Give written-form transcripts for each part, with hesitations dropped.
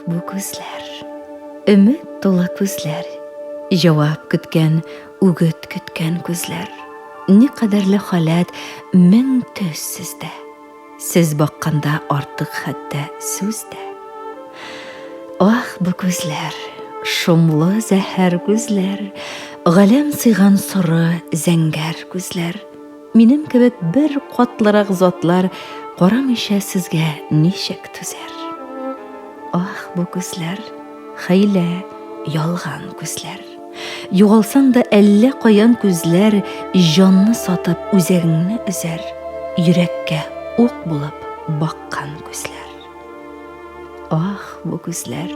бу күзләр, өмет тулы күзләр, җавап көткән, үгет көткән күзләр. Никадәрле халәт, мең төс сездә. Сез бакканда артык хәтта сүз дә. Ах, бу күзләр, шомлы зәһәр күзләр, галәм сыйган соры зәңгәр күзләр. Минем кебек бер катлырак затлар карамыйча сезгә ничек түзәр? Ах, бу күзләр, хәйлә, ялган күзләр. Югалсаң да әллә каян күзләр җанны сатып үзәгеңне өзәр, йөрәккә ук булып баккан күзләр. Ах, бу күзләр,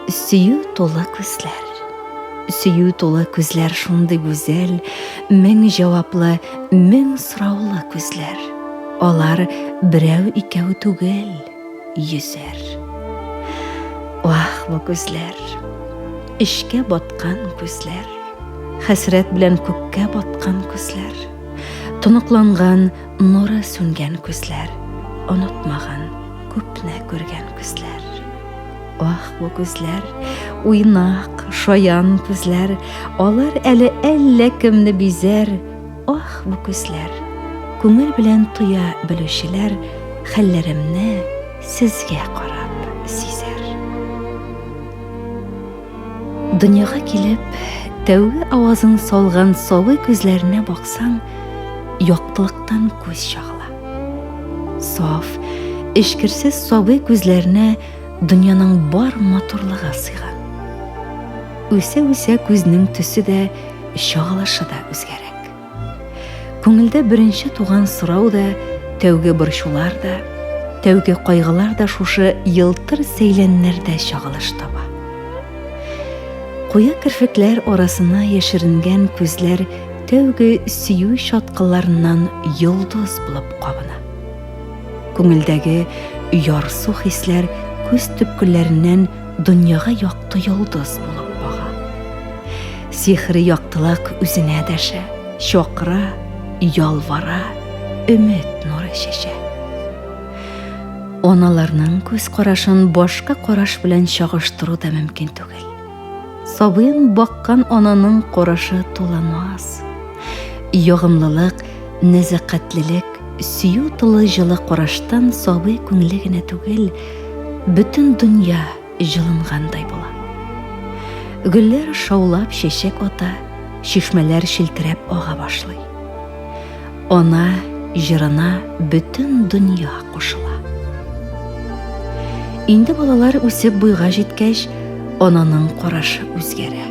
сөю тулы күзләр. Сөю тулы күзләр шундый гүзәл, мең җаваплы, мең сораулы күзләр. Алар берәү икәү түгел, йөзәр. Ах, бу күзләр, эчкә баткан күзләр, хәсрәт белән күккә баткан күзләр, тоныкланган Нуры сүнгән күзләр, онытмаган, күпне күргән күзләр. Ах, бу күзләр, уйнак, шаян күзләр, алар әле әллә кемне бизәр. Ах, бу күзләр, күңел белән тоя белүчеләр хәлләремне сезгә карап сизәр. Дөньяга килеп, тәүге авазын салган сабый күзләренә баксаң, яктылыктан күз чагыла. Саф, эчкерсез сабый күзләренә дөньяның бар матурлыгы сыйган. Үсә-үсә күзнең төсе дә, чагылышы да үзгәрәк. Күңелдә беренче туган сорау да, тәүге борчулар да, тәүге кайгылар да шушы елтыр сәйләннәрдә чагылыш таба. Куе керфекләр арасына яшеренгән күзләр тәүге сөю чаткыларыннан йолдыз булып кабына. Күңелдәге ярсу хисләр күз төпкелләреннән дөньяга якты йолдыз булып бага. Сихри яктылык үзенә дәшә, чакыра, ялвара, өмет нуры чәчә. Аналарның күз карашын башка караш белән чагыштыру да мөмкин түгел. Сабыен баккан ананың карашы тулы наз, ягымлылык, нәзакәтлелек, сөю тулы җылы караштан сабый күңеле генә түгел, бөтен дөнья җылынгандай була. Гөлләр шаулап чәчәк ата, чишмәләр челтерәп ага башлый. Ана җырына бөтен дөнья кушыла. Инде балалар үсеп буйга җиткәч, ананың карашы үзгәрә.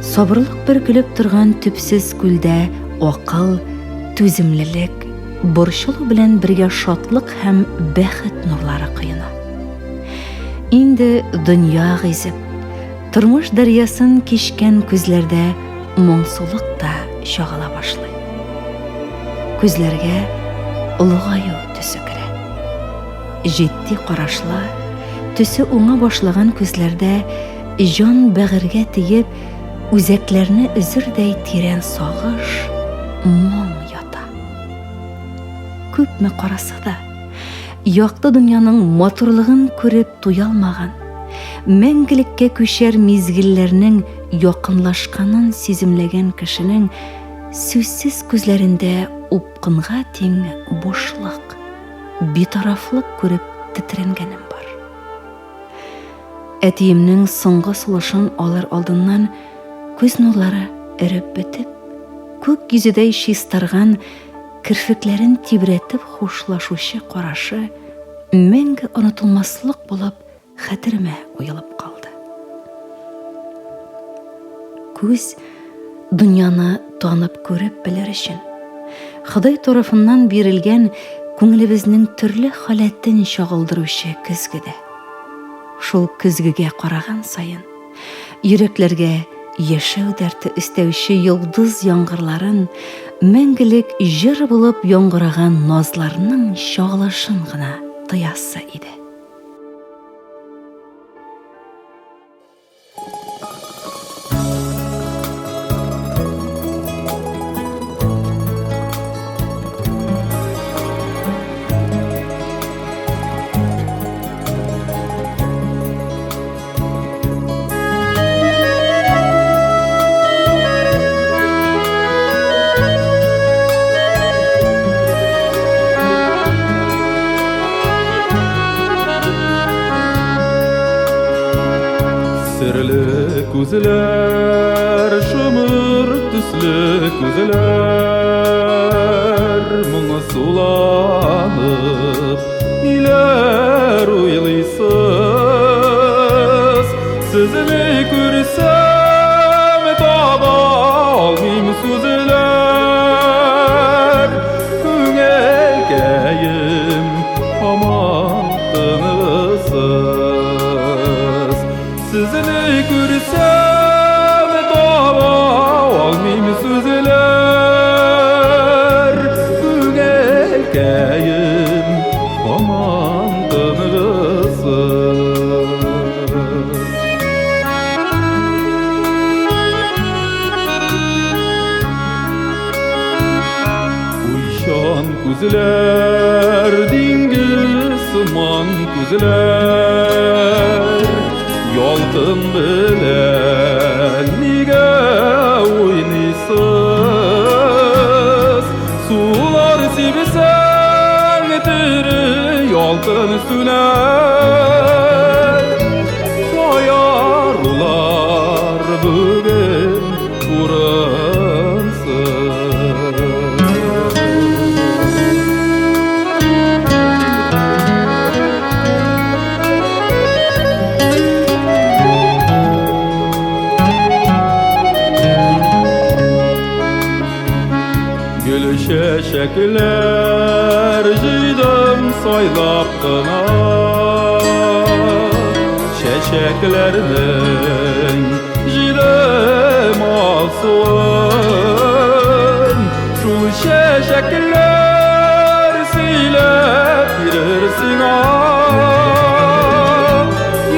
Сабырлык бөркелеп торган төпсез күлдә акыл, түземлелек, борчылу белән бергә шатлык һәм бәхет нурлары коена. Инде дөнья гизеп, тормыш дәрьясын кичкән күзләрдә моңсулык та чагыла башлый. Күзләргә олыгаю төсе керә. Җитди карашлы, төсе уңа башлаган күзләрдә җан бәгырьгә тиеп, үзәкләрне өзердәй тирән сагыш, моң ята. Күпме караса да, якты дөньяның матурлыгын күреп туялмаган, мәңгелеккә күчәр мизгелләрнең якынлашканын сиземләгән кешенең сүзсез күзләрендә упкынга тиң бушлык, битарафлык күреп тетрәнгәнем бар. Әтиемнең соңгы сулышын алыр алдыннан күз нурлары эреп бетеп, күк йөзедәй чистарган керфекләрен тибрәтеп хушлашучы карашы мәңге онытылмаслык булып хәтеремә уелып калды. Күз дөньяны танып күреп белер өчен Ходай тарафыннан бирелгән күңелебезнең төрле халәтен чагылдыручы көзге дә. Шул көзгегә караган саен йөрәкләргә яшәү дәрте өстәүче йолдыз яңгырларын, мәңгелек җыр булып яңгыраган назларның чагылышын гына тоясы иде. Күзләр, шомыр төсле күзләр, Моңа суланып, ниләр уйлыйсыз? Сезне күрсәм, таба алмыйм сүзләр, Күңелкәем һаман тынгысыз. Сезне күрсәм, таба алмыйм сүзләр, Күңелкәем һаман тынгысыз. Уйчан күзләр, диңгез сыман күзләр, Ялкын белән нигә уйныйсыз? Сулар сибсәң, тере ялкын сүнәр. Шаярулар бүген урынсыз. Гөл чәчәкләр җыйдым сайлап кына, Чәчәкләрнең җыйдым алсуын. Шул чәчәкләр сөйләп бирер сиңа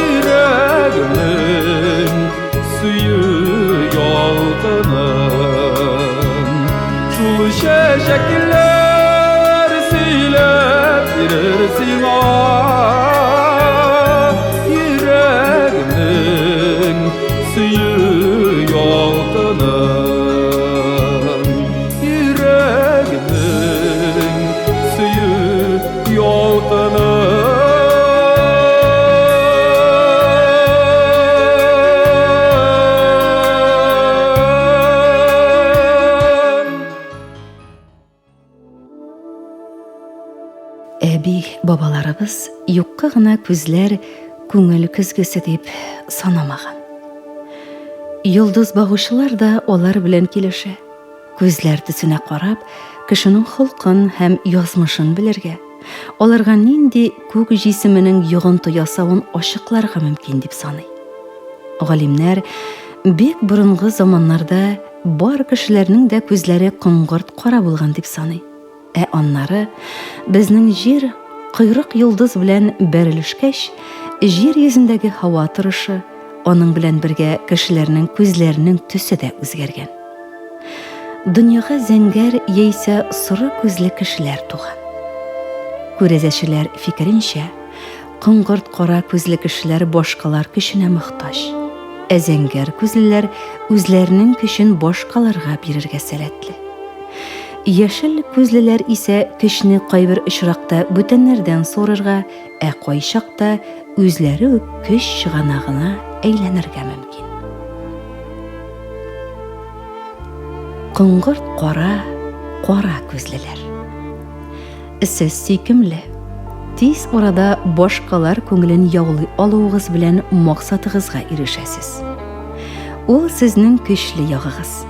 Йөрәгемнең сөю ялкынын. Шул чәчәкләр сөйләп бирер сиңа Йөрәгемнең сөю ялкынын. Йөрәгемнең сөю ялкынын. Әби бабаларыбыз юкка гына күзләр күңел көзгесе дип санамаган. Йолдыз багучылар да алар белән килешә. Күзләр төсенә карап, кешенең холкын һәм язмышын белергә, аларга нинди күк җисеменең йогынты ясавын ачыкларга мөмкин дип саный. Галимнәр бик борынгы заманнарда бар кешеләрнең дә күзләре коңгырт кара булган дип саный. Ә аннары безнең Җир койрык йолдыз белән бәрелешкәч, җир йөзендәге һава торышы, аның белән бергә кешеләрнең күзләренең төсе дә үзгәргән. Дөньяга зәңгәр яисә соры күзле кешеләр туган. Күрәзәчеләр фикеренчә, коңгырт кара күзле кешеләр башкалар көченә мохтаҗ, ә зәңгәр күзлеләр үзләренең көчен башкаларга бирергә сәләтле. Яшел күзлеләр исә көчне кайбер очракта бүтәннәрдән сорырга, ә кайчакта үзләре үк көч чыганагына әйләнергә мөмкин. Коңгырт кара, кара күзлеләр. Сез сөйкемле. Тиз арада башкалар күңелен яулый алуыгыз белән максатыгызга ирешәсез. Ул сезнең көчле ягыгыз.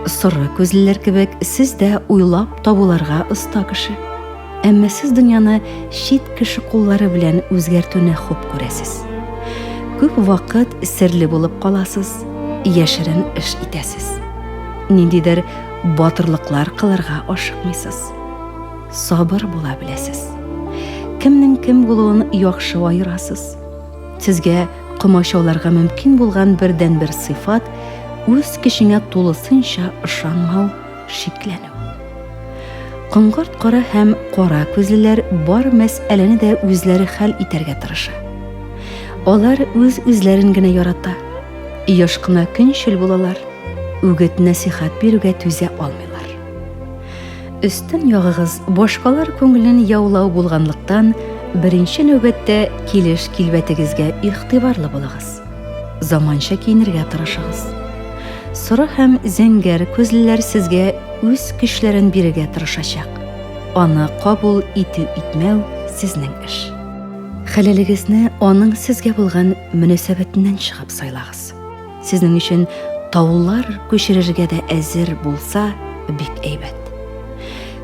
Соры күзлеләр кебек сез дә уйлап табуларга оста кеше. Әмма сез дөньяны чит кеше куллары белән үзгәртүне хуп күрәсез. Күп вакыт серле булып каласыз, яшерен эш итәсез. Ниндидер батырлыклар кылырга ашыкмыйсыз. Сабыр була беләсез. Кемнең кем булуын яхшы аерасыз. Сезгә комачауларга мөмкин булган бердәнбер сыйфат үз көчеңә тулысынча ышанмау, шикләнү. Коңгырт кара һәм кара күзлеләр бар мәсьәләне дә үзләре хәл итәргә тырыша. Алар үз-үзләрен генә ярата. Еш кына көнчел булалар, үгет-нәсихәт бирүгә түзә алмыйлар. Өстен ягыгыз башкалар күңелен яулау булганлыктан, беренче нәүбәттә килеш-килбәтегезгә игътибарлы булыгыз. Заманча киенергә тырышыгыз. Соры һәм зәңгәр күзлеләр сезгә үз көчләрен бирергә тырышачак. Аны кабул итү-итмәү сезнең эш. Хәләлегезне аның сезгә булган мөнәсәбәтеннән чыгып сайлагыз. Сезнең өчен таулар күчерергә дә әзер булса, бик әйбәт.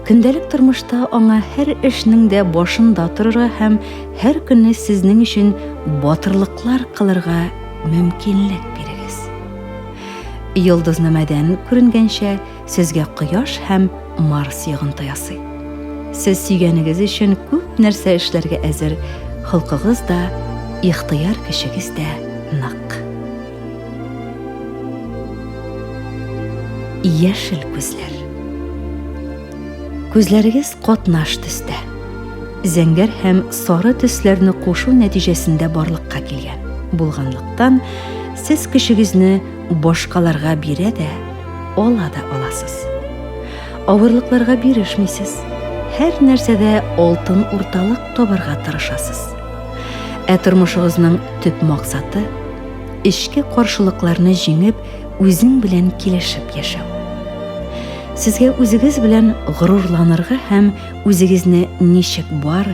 Көндәлек тормышта аңа һәр эшнең дә башында торырга һәм һәр көнне сезнең өчен батырлыклар кылырга мөмкинлек бирегез. Йолдызнамәдән күренгәнчә, сезгә Кояш һәм Марс йогынты ясый. Сез сөйгәнегез өчен күп нәрсә эшләргә әзер, холкыгыз да, ихтыяр көчегез дә нык. Яшел күзләр. Күзләрегез катнаш төстә. Зәңгәр һәм сары төсләрне кушу нәтиҗәсендә барлыкка килгән. Булганлыктан, сез көчегезне башкаларга бирә дә, ала да аласыз. Авырлыкларга бирешмисез. Һәр нәрсәдә алтын урталык табарга тырышасыз. Ә тормышыгызның төп максаты, эчке каршылыкларны җиңеп, үзең белән килешеп яшәү. Сезгә үзегез белән горурланырга һәм үзегезне ничек бар,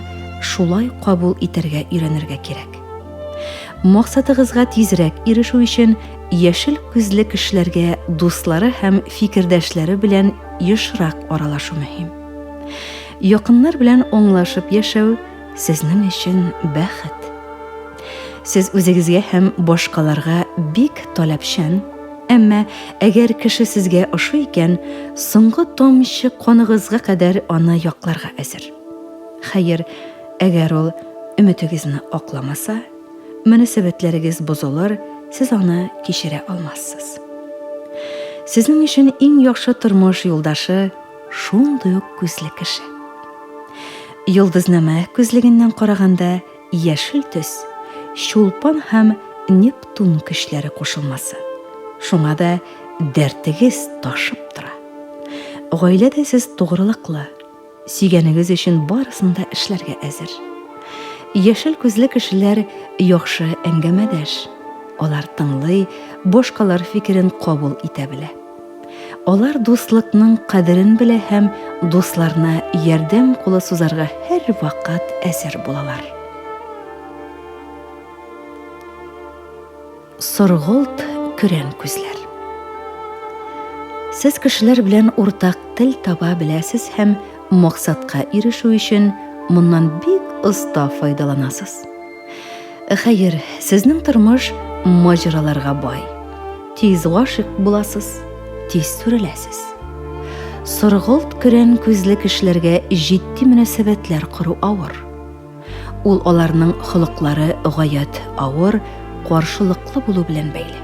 шулай кабул итәргә өйрәнергә кирәк. Максатыгызга тизрәк ирешү өчен яшел күзле кешеләргә дуслары һәм фикердәшләре белән ешрак аралашу мөһим. Якыннар белән аңлашып яшәү сезнең өчен бәхет. Сез үзегезгә һәм башкаларга бик таләпчән, әмма әгәр кеше сезгә ошый икән, соңгы тамчы каныгызга кадәр аны якларга әзер. Хәер, әгәр ул өметегезне акламаса, мөнәсәбәтләрегез бозылыр, сез аны кичерә алмассыз. Сезнең өчен иң яхшы тормыш юлдашы шундый ук күзле кеше. Йолдызнамә күзлегеннән караганда, яшел төс, Чулпан һәм Нептун көчләре кушылмасы. Шуңа да дәртегез ташып тора. Гаиләдә сез тугрылыклы, сөйгәнегез өчен барысын да эшләргә әзер. Яшел күзле кешеләр яхшы әңгәмәдәш. Алар тыңлый, башкалар фикерен кабул итә белә. Алар дуслыкның кадерен белә һәм дусларына ярдәм кулы сузарга һәрвакыт әзер булалар. Соргылт көрән күзләр. Сез кешеләр белән уртак тел таба беләсез һәм максатка ирешү өчен моннан бик оста файдаланасыз. Хәер, сезнең тормыш маҗараларга бай. Тиз гашыйк буласыз, тиз сүреләсез. Соргылт көрән күзле кешеләргә җитди мөнәсәбәтләр кору авыр. Ул аларның холыклары гаять авыр, каршылыклы булу белән бәйле.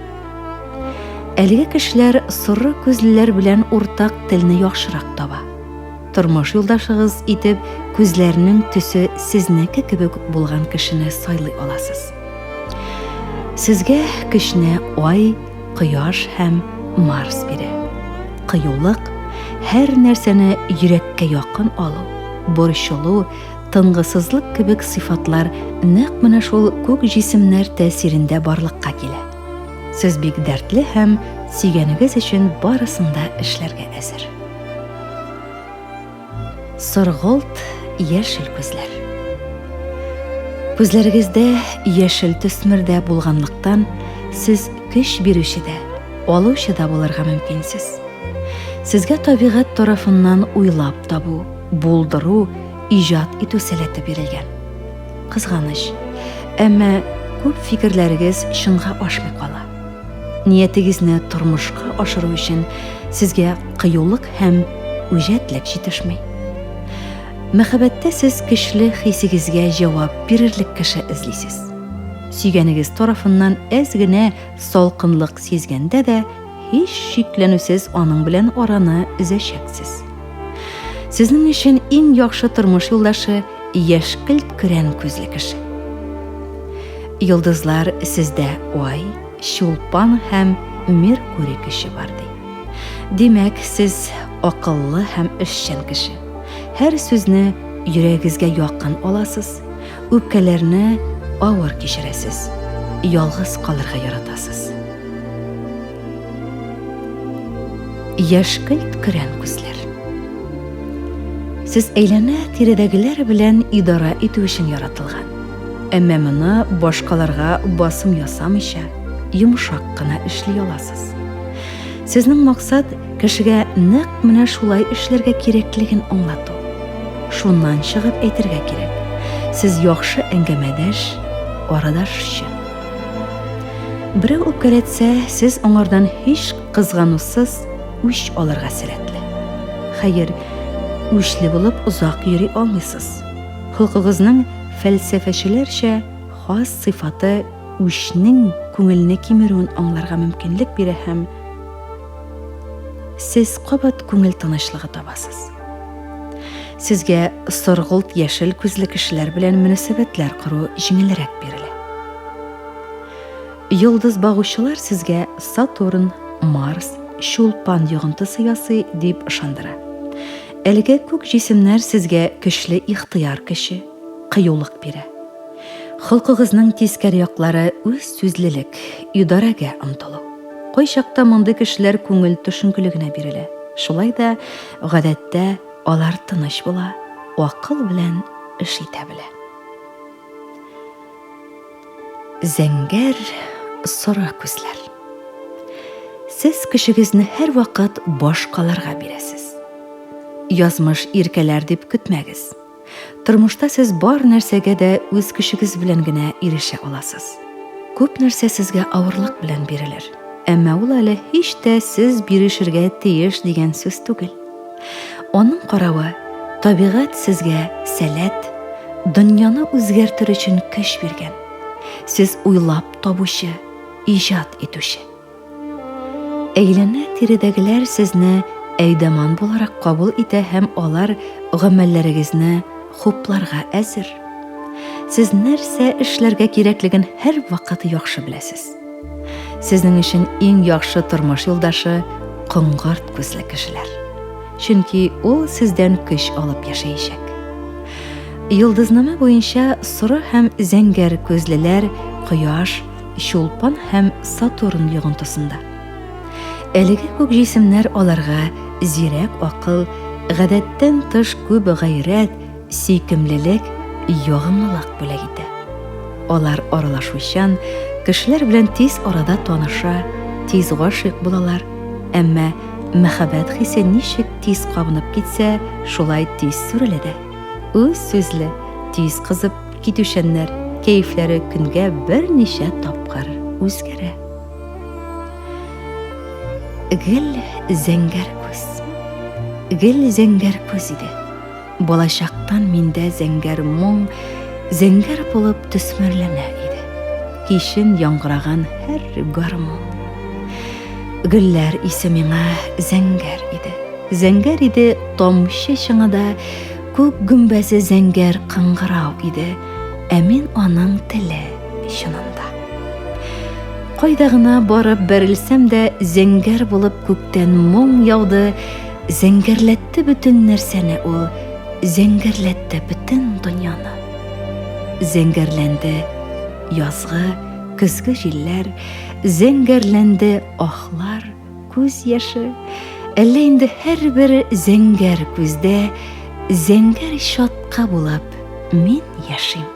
Әлеге кешеләр соры күзлеләр белән уртак телне яхшырак таба. Тормыш юлдашыгыз итеп күзләренең төсе сезнеке кебек булган кешене сайлый аласыз. Сезгә көчне Ай, Кояш һәм Марс бирә. Кыюлык, һәр нәрсәне йөрәккә якын алу, борчылу, тынгысызлык кебек сыйфатлар нәкъ менә шул күк җисемнәр тәэсирендә барлыкка килә. Сез бик дәртле һәм сөйгәнегез өчен барысын да эшләргә әзер. Соргылт яшел күзләр. Күзләрегездә яшел төсмер дә булганлыктан, сез көч бирүче дә, алучы да булырга мөмкинсез. Сезгә табигать тарафыннан уйлап табу, булдыру, иҗат итү сәләте бирелгән. Кызганыч, әмма күп фикерләрегез чынга ашмый кала. Ниятегезне тормышка ашыру өчен сезгә кыюлык һәм үҗәтлек җитешми. Мәхәббәттә сез көчле хисегезгә җавап бирерлек кеше эзлисез. Сөйгәнегез тарафыннан әз генә салкынлык сизгәндә дә һич шикләнүсез аның белән араны өзәчәксез. Сезнең өчен иң яхшы тормыш юлдашы яшькелт көрән күзле кеше. Йолдызлар сездә Ай, Чулпан һәм Меркурий көче бар ди. Димәк, сез акыллы һәм эшчән кеше. Һәр сүзне йөрәгегезгә якын аласыз, үпкәләрне авыр кичерәсез. ялгыз калырга яратасыз. Яшькелт көрән күзләр. Сез әйләнә тирәдәгеләр белән идарә итү өчен яратылган. Әмма моны башкаларга басым ясамыйча, йомшак кына эшли аласыз. Сезнең максат кешегә нәкъ менә шулай эшләргә кирәклеген аңлату. Шуннан чыгып әйтергә кирәк, сез яхшы әңгәмәдәш, арадашчы. Берәү үпкәләтсә, сез аңардан һич кызганусыз үч алырга сәләтле. Хәер, үчле булып озак йөри алмыйсыз. Холкыгызның фәлсәфәчеләрчә хас сыйфаты үчнең күңелне кимерүен аңларга мөмкинлек бирә һәм сез кабат күңел тынычлыгы табасыз. Сезгә соргылт яшел күзле кешеләр белән мөнәсәбәтләр кору җиңелрәк бирелә. Йолдыз багучылар сезгә Сатурн, Марс, Чулпан йогынтысы ясый дип ышандыра. Әлеге күк җисемнәр сезгә көчле ихтыяр көче, кыюлык бирә. Холкыгызның тискәре яклары үз сүзлелек, идарәгә омтылу. Кайчакта мондый кешеләр күңел төшенкелегенә бирелә. Шулай да, гадәттә, алар тыныч була, акыл белән эш итә белә. Зәңгәр соры күзләр. Сез көчегезне һәрвакыт башкаларга бирәсез. Язмыш иркәләр дип көтмәгез. Тормышта сез бар нәрсәгә дә үз көчегез белән генә ирешә аласыз. Күп нәрсә сезгә авырлык белән бирелер. Әмма ул әле һич тә сез бирешергә тиеш дигән сүз түгел. Аның каравы, табигать сезгә сәләт, дөньяны үзгәртер өчен көч биргән. Сез уйлап табучы, иҗат итүче. Әйләнә-тирәдәгеләр сезне әйдаман буларак кабул итә һәм алар гамәлләрегезне хупларга әзер. Сез нәрсә эшләргә кирәклеген һәрвакыт яхшы беләсез. Сезнең өчен иң яхшы тормыш юлдашы коңгырт күзле кешеләр. Чөнки ул сездән көч алып яшәячәк. Йолдызнамә буенча соры һәм зәңгәр күзлеләр Кояш, Чулпан һәм Сатурн йогынтысында. Әлеге күк җисемнәр аларга зирәк акыл, гадәттән тыш күп гайрәт, сөйкемлелек, ягымлылык бүләк итә. Алар аралашучан, кешеләр белән тиз арада таныша, тиз гашыйк булалар. Әмма мәхәббәт хисе ничек тиз кабынып китсә, шулай тиз сүрелә дә. Үз сүзле, тиз кызып китүчәннәр, кәефләре көнгә берничә тапкыр үзгәрә. Гел зәңгәр күз. Гел зәңгәр күз иде. Балачактан миндә зәңгәр моң зәңгәр булып төсмерләнә иде. Кичен яңгыраган һәр гармун. Гөлләр исе миңа зәңгәр иде. Зәңгәр иде тамчы чыңыда, күк гөмбәзе зәңгәр кыңгырау иде, ә мин аның теле чынында. Кайда гына барып бәрелсәм дә, зәңгәр булып күктән моң яуды, Зәңгәрләтте бөтен нәрсәне ул, Зәңгәрләтте бөтен дөньяны. Зәңгәрләнде язгы, көзге җилләр, Зәңгәрләнде ахлар, күз яше. Әллә инде һәрбер зәңгәр күздә Зәңгәр чатка булып мин яшим.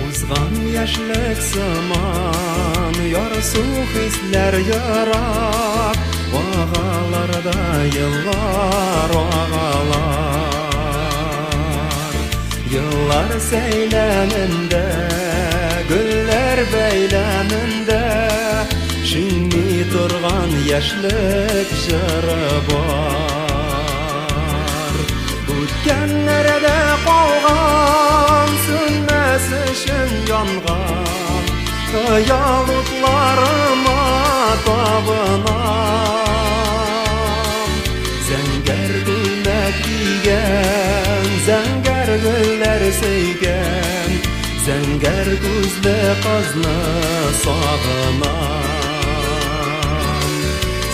Узган яшьлек сыман ярсу хисләр ерак Агалар да еллар агалар Еллар сәйләнендә гөлләр бәйләмендә Шиңми торган яшьлек җыры бар Үткәннәрдә калган сүнмәс өчен. янган Хыял утларыма табынам. Зәңгәр күлмәк кигән, зәңгәр гөлләр сөйгән, зәңгәр күзле кызны сагынам.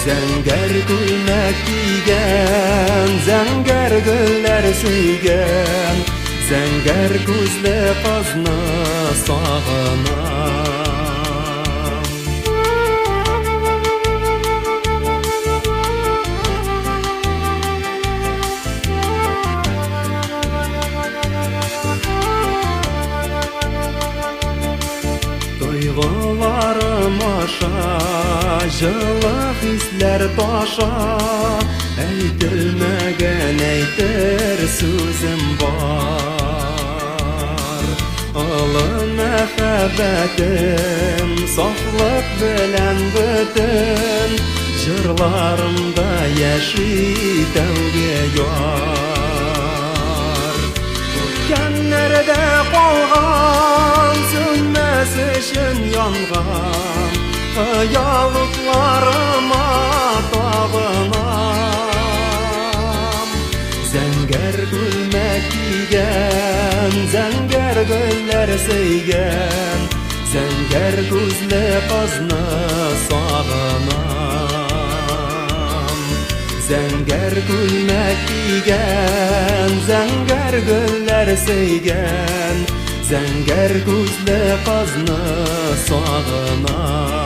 Зәңгәр күлмәк кигән, зәңгәр гөлләр сөйгән, зәңгәр күзле кызны сагынам. Тойгыларым аша җылы хисләр таша, Әйтелмәгән әйтер сүзем бар. Олы мәхәббәтем сафлык белән бөтен, Җырларымда яши тәүге яр. Үткәннәрдә калган, сүнмәс өчен янган Хыял утларыма табынам. Зәңгәр күлмәк кигән, зәңгәр гөлләр сөйгән, Зәңгәр күзле кызны сагынам. Зәңгәр күлмәк кигән, зәңгәр гөлләр сөйгән, Зәңгәр күзле кызны сагынам.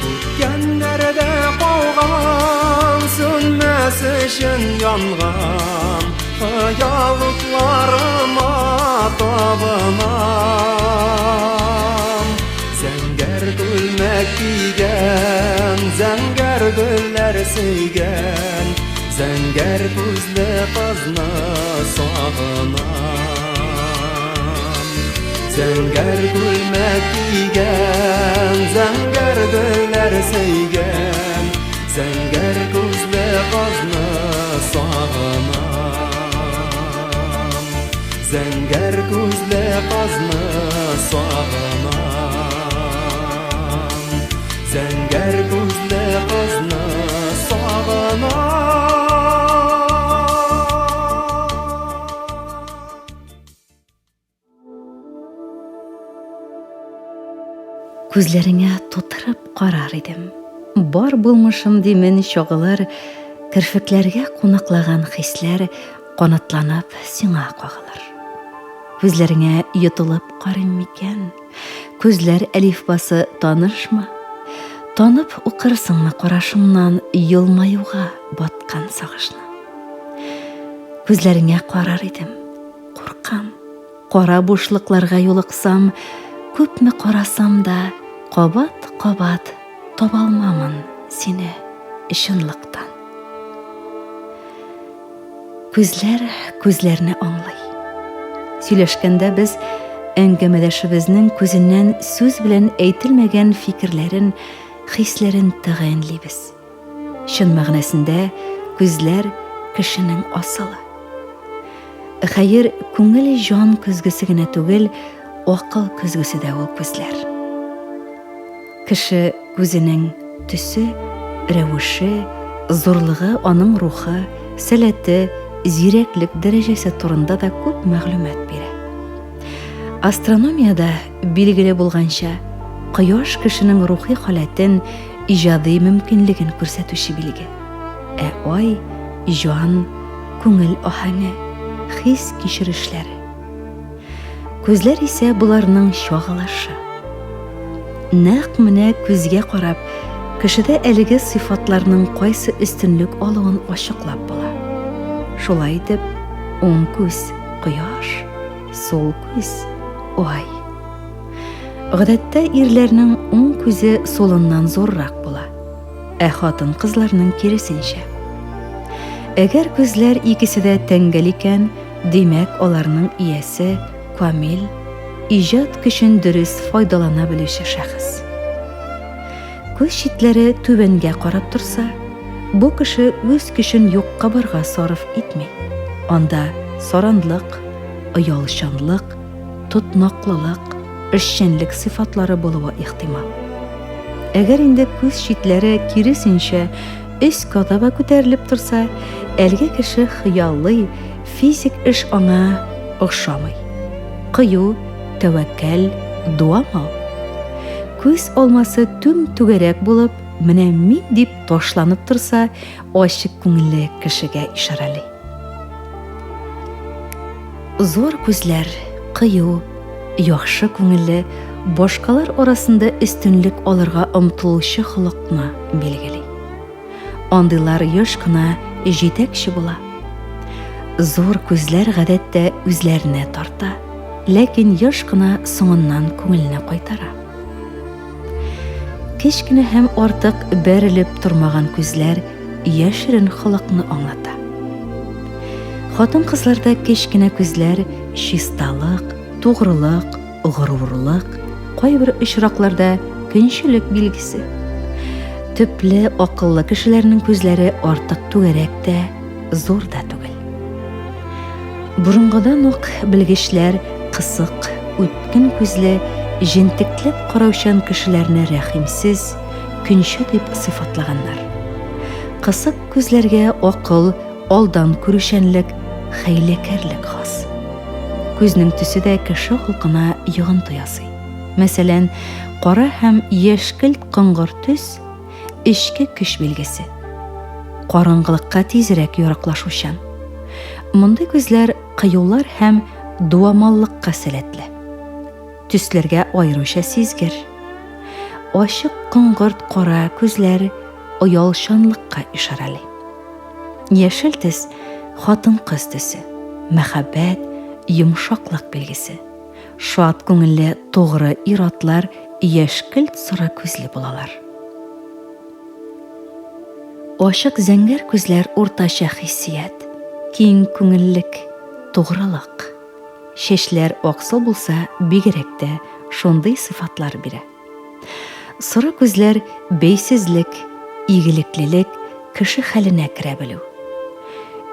Үткәннәрдә калган, сүнмәс өчен янган Хыял утларыма табынам. Зәңгәр күлмәк кигән, зәңгәр гөлләр сөйгән, Зәңгәр күзле кызны сагынам. Зәңгәр күлмәк кигән, зәңгәр гөлләр сөйгән, Зәңгәр күзле кызны сагынам. Зәңгәр күзле кызны сагынам. Зәңгәр күзле кызны сагынам. Күзләреңә тутырып карар идем. Бар булмышым димен чагылыр, керфекләргә кунаклаган хисләр канатланып сиңа кагылыр. Күзләреңә йотылып карыйм микән? Күзләр әлифбасы танышмы? Танып укырсыңмы карашымнан елмаюга баткан сагышны? Күзләреңә карар идем, куркам. Кара бушлыкларга юлыксам, күпме карасам да, кабат-кабат табалмамын сине чынлыктан. Күзләр күзләрне аңлый. Сөйләшкәндә без әңгәмәдәшебезнең күзеннән сүз белән әйтелмәгән фикерләрен, хисләрен тәгаенлибез. Чын мәгънәсендә күзләр кешенең асылы. Хәер, күңел җан көзгесе генә түгел, акыл көзгесе дә ул күзләр. Кеше күзенең төсе, рәвеше, зурлыгы аның рухы, сәләте, зирәклек дәрәҗәсе турында да күп мәгълүмат бирә. Астрономиядә билгеле булганча, кояш кешенең рухи халәтен, иҗади мөмкинлеген күрсәтүче билге. Ә ай, җан, күңел аһәңе, хис-кичерешләре. Күзләр исә боларның чагылышы. Нәкъ менә күзгә карап, кешедә әлеге сыйфатларның кайсы өстенлек алуын ачыклап була. Шулай итеп, уң күз, кояш, сул күз, ай. Гадәттә ирләрнең уң күзе сулыннан зуррак була, ә хатын-кызларның киресенчә. Әгәр күзләр икесе дә тәңгәл икән, димәк, аларның иясе камил, иҗат көчен дөрес файдалана белүче шәхес. Күз читләре түбәнгә карап торса, бу кеше үз көчен юкка-барга сарыф итми. Анда саранлык, оялчанлык, тотнаклылык, эшчәнлек сыйфатлары булуы ихтимал. Әгәр инде күз читләре киресенчә өскә таба күтәрелеп торса, әлеге кеше хыялый, физик эш аңа ошамый. Кыю, тәвәккәл, дуамал. Күз алмасы түм-түгәрәк булып, менә мин дип ташланып торса, ачык күңелле кешегә ишарәли. Зур күзләр, кыю, яхшы күңелле, башкалар арасында өстенлек алырга омтылучы холыкны билгели. Андыйлар еш кына җитәкче була. Зур күзләр гадәттә үзләренә тарта, ләкин еш кына соңыннан күңелне кайтара. Кечкенә һәм артык бәрелеп тормаган күзләр яшерен холыкны аңлата. Хатын-кызларда кечкенә күзләр чисталык, тугрылык, горурлык, кайбер очракларда көнчелек билгесе. Төпле, акыллы кешеләрнең күзләре артык түгәрәк тә, зур да түгел. Борынгыдан ук белгечләр кысык, үткен күзле, җентекләп караучан кешеләрне рәхимсез, көнче дип сыйфатлаганнар. Кысык күзләргә акыл, алдан күрүчәнлек, хәйләкәрлек хас. Күзнең төсе дә кеше холкына йогынты ясый. Мәсәлән, кара һәм яшькелт коңгыр төс эчке көч билгесе. Караңгылыкка тизрәк яраклашучан. Мондый күзләр кыюлар һәм дуамаллыкка сәләтле. Төсләргә аеруча сизгер. Ачык коңгырт кара күзләр оялчанлыкка ишарәли. Яшел төс хатын-кыз төсе, мәхәббәт, йомшаклык билгесе. Шат күңелле тугры ир-атлар яшькелт соры күзле булалар. Ачык зәңгәр күзләр уртача хиссият, киң күңеллек, тугрылык. Чәчләр аксыл булса, бигрәк тә шундый сыйфатлар бирә. Соры күзләр бәйсезлек, игелеклелек, кеше хәленә керә белү.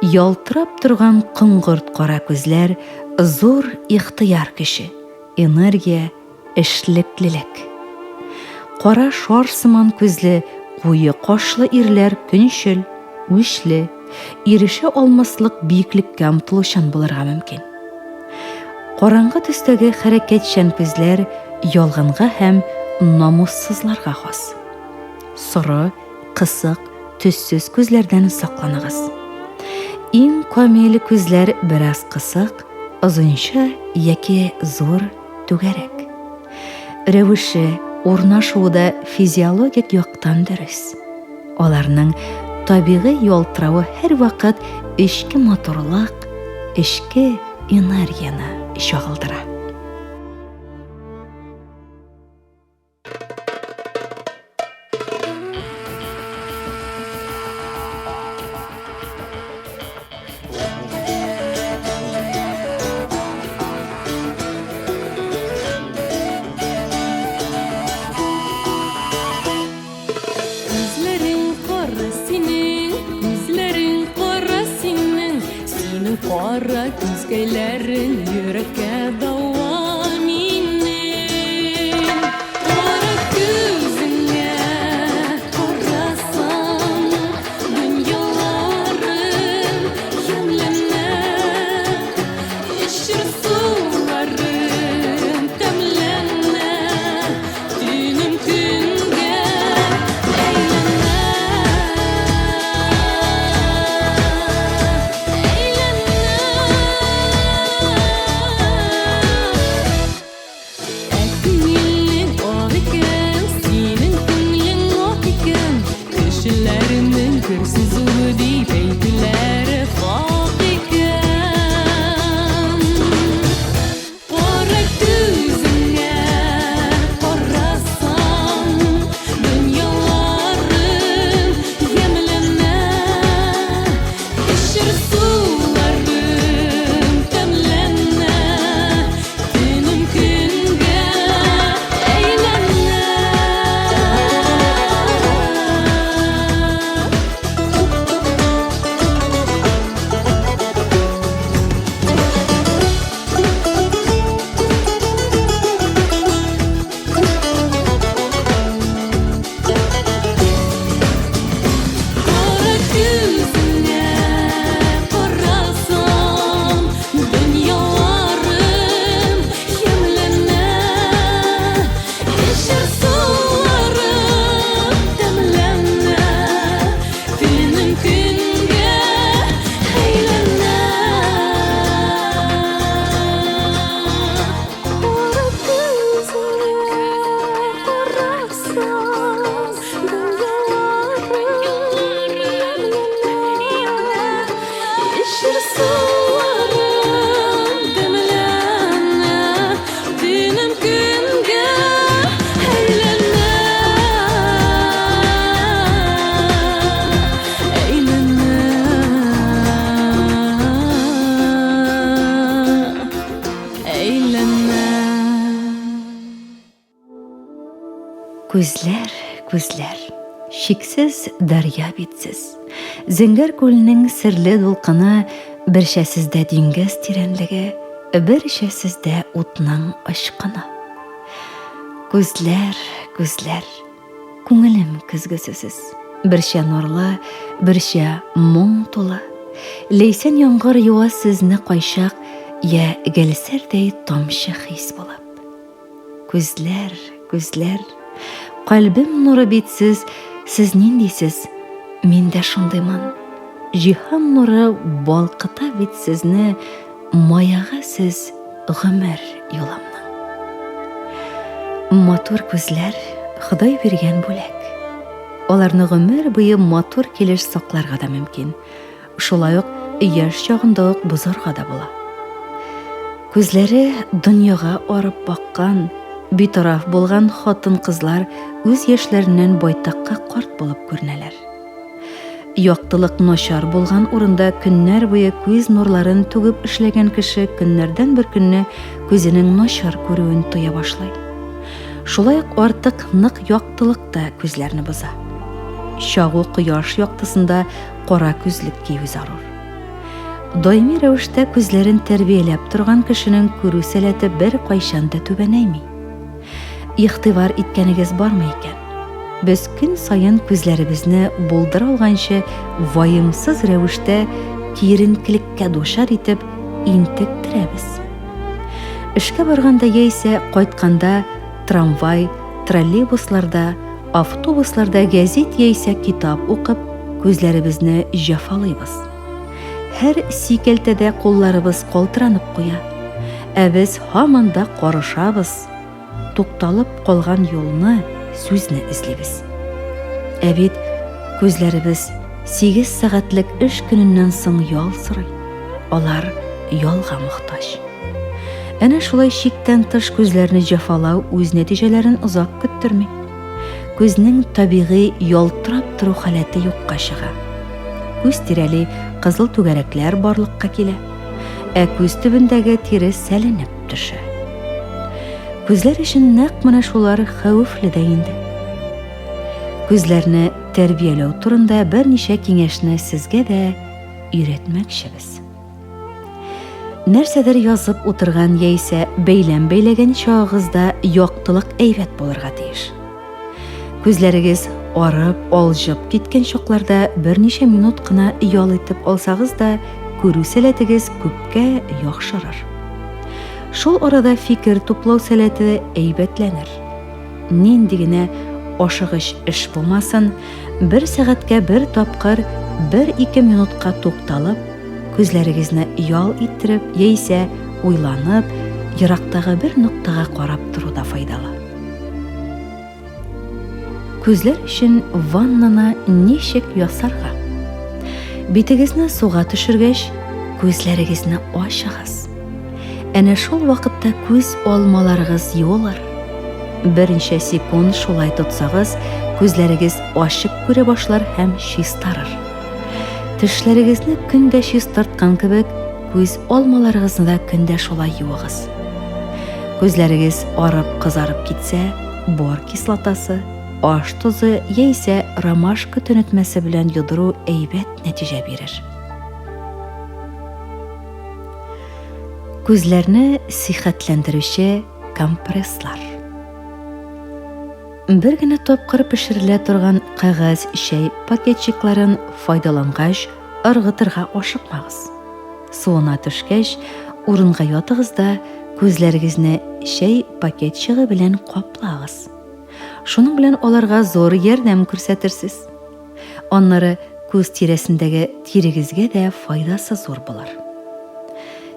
Ялтырап торган коңгырт кара күзләр зур ихтыяр көче, энергия, эшлеклелек. Кара шар сыман күзле, куе кашлы ирләр көнчел, үчле, ирешә алмаслык биеклеккә омтылучан булырга мөмкин. Караңгы төстәге хәрәкәтчән күзләр ялганга һәм намуссызларга хас. Соры, кысык, төссез күзләрдән сакланыгыз. Иң камил күзләр бераз кысык, озынча яки зур, түгәрәк. Рәвеше, урнашуы да физиологик яктан дөрес. Аларның табигый ялтыравы һәрвакыт эчке матурлык, эчке энергияне чагылдыра. Күзләрең кара синең, күзләрең кара синең, синең кара күзкәйләрең йөрәккә дава минем. Кара күзеңә карасам, дөньяларым ямьләнә, эчер суларым тәмләнә. Төнем көнгә әйләнә, әйләнә. Күзләр, күзләр, чиксез дәрья бит сез. Зәңгәр күлнең серле дулкыны, берчә сездә диңгез тирәнлеге, берчә сездә утның очкыны. Күзләр, күзләр, күңелем көзгесе сез. Берчә нурлы, берчә моң тулы. Ләйсән яңгыр юа сезне кайчак, я гәлсәрдәй тамчы хис булып. Күзләр, күзләр, кальбем нуры бит сез, сез ниндисез, мин дә шундыймын. Җиһан нуры балкыта бит сезне, маягы сез гомер юлымның. Матур күзләр, Ходай биргән бүләк. Аларны гомер буе матур килеш сакларга да мөмкин. Шулай ук яшь чагында ук бозарга да була. Күзләре дөньяга арып баккан, битараф булган хатын-кызлар үз яшьләреннән байтакка карт булып күренәләр. Яктылык начар булган урында көннәр буе күз нурларын түгеп эшләгән кеше көннәрдән бер көнне күзенең начар күрүен тоя башлый. Шулай ук артык нык яктылык та күзләрне боза. Чагу кояш яктысында кара күзлек кию зарур. Даими рәвештә күзләрен тәрбияләп торган кешенең күрү сәләте беркайчан да түбәнәйми. Игътибар иткәнегез бармы икән? Без көн саен күзләребезне булдыра алганчы ваемсыз рәвештә киеренкелеккә дучар итеп интектерәбез. Эшкә барганда яисә кайтканда трамвай, троллейбусларда, Автобусларда гәзит яисә китап укып, күзләребезне җәфалыйбыз. Һәр сикәлтәдә кулларыбыз калтыранып куя. Ә без һаман да карышабыз, тукталып калган юлны, сүзне эзлибез. Ә бит күзләребез сигез сәгатьлек эш көненнән соң ял сорый. Алар ялга мохтаҗ. Әнә шулай чиктән тыш күзләрне җәфалау үз нәтиҗәләрен озак көттерми. Күзнең табигый ялтырап тору халәте юкка чыга. Күз тирәли кызыл түгәрәкләр барлыкка килә, ә күз төбендәге тире сәленеп төшә. Күзләр өчен нәкъ менә шулар хәвефле дә инде. Күзләрне тәрбияләү турында берничә киңәшне сезгә дә өйрәтмәкчебез. Нәрсәдер язып утырган яисә бәйләм бәйләгән чагыгызда яктылык әйбәт булырга тиеш. Күзләрегез арып, алҗып киткән чакларда берничә минут кына ял итеп алсагыз да, күрү сәләтегез күпкә яхшырыр. Шул арада фикер туплау сәләте әйбәтләнер. Нинди генә ашыгыч эш булмасын, бер сәгатькә бер тапкыр бер-ике минутка тукталып, күзләрегезне ял иттереп яисә уйланып, ерактагы бер ноктага карап тору да файдалы. Күзләр өчен ваннаны ничек ясарга? Битегезне суга төшергәч, күзләрегезне ачыгыз. Әнә шул вакытта күз алмаларыгыз юылыр. Берничә секунд шулай тотсагыз, күзләрегез ачык күрә башлар һәм чистарыр. Тешләрегезне көн дә чистарткан кебек, күз алмаларыгызны да көн дә шулай юыгыз. Күзләрегез арып кызарып китсә, бор кислотасы, аш тозы яисә ромашка төнәтмәсе белән юдыру әйбәт нәтиҗә бирер. Күзләрне сихәтләндерүче компресслар. Бер генә тапкыр пешерелә торган кәгазь чәй пакетчикларын файдалангач, ыргытырга ашыкмагыз. Суына төшкәч, урынга ятыгыз да күзләрегезне чәй пакетчигы белән каплагыз. Шуның белән аларга зур ярдәм күрсәтерсез. Аннары күз тирәсендәге тирегезгә дә файдасы зур булыр.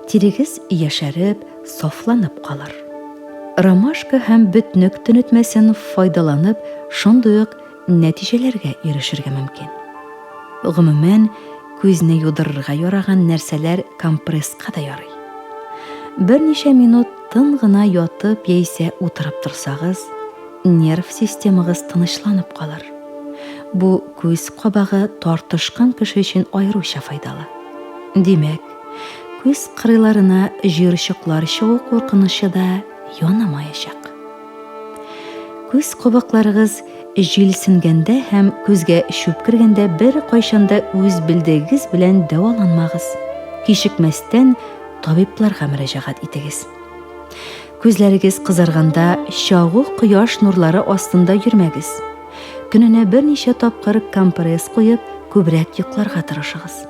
Тирегез яшәреп, сафланып калыр. Ромашка һәм бөтнек төнәтмәсен файдаланып, шундый ук нәтиҗәләргә ирешергә мөмкин. Гомумән, күзне юдырырга яраган нәрсәләр компресска да ярый. Берничә минут тын гына ятып яисә утырып торсагыз, Нерв системагыз тынычланып калыр. Бу күз кабагы тартышкан кеше өчен аеруча файдалы. Димәк, күз кырыйларына җыерчыклар чыгу куркынычы да янамаячак. Күз кабакларыгыз җилсенгәндә һәм күзгә чүп кергәндә беркайчан да үз белдегегез белән дәваланмагыз. Кичекмәстән табибларга мөрәҗәгать итегез. Күзләрегез кызарганда чагу кояш нурлары астында йөрмәгез. Көненә берничә тапкыр компресс куеп, күбрәк йокларга тырышыгыз.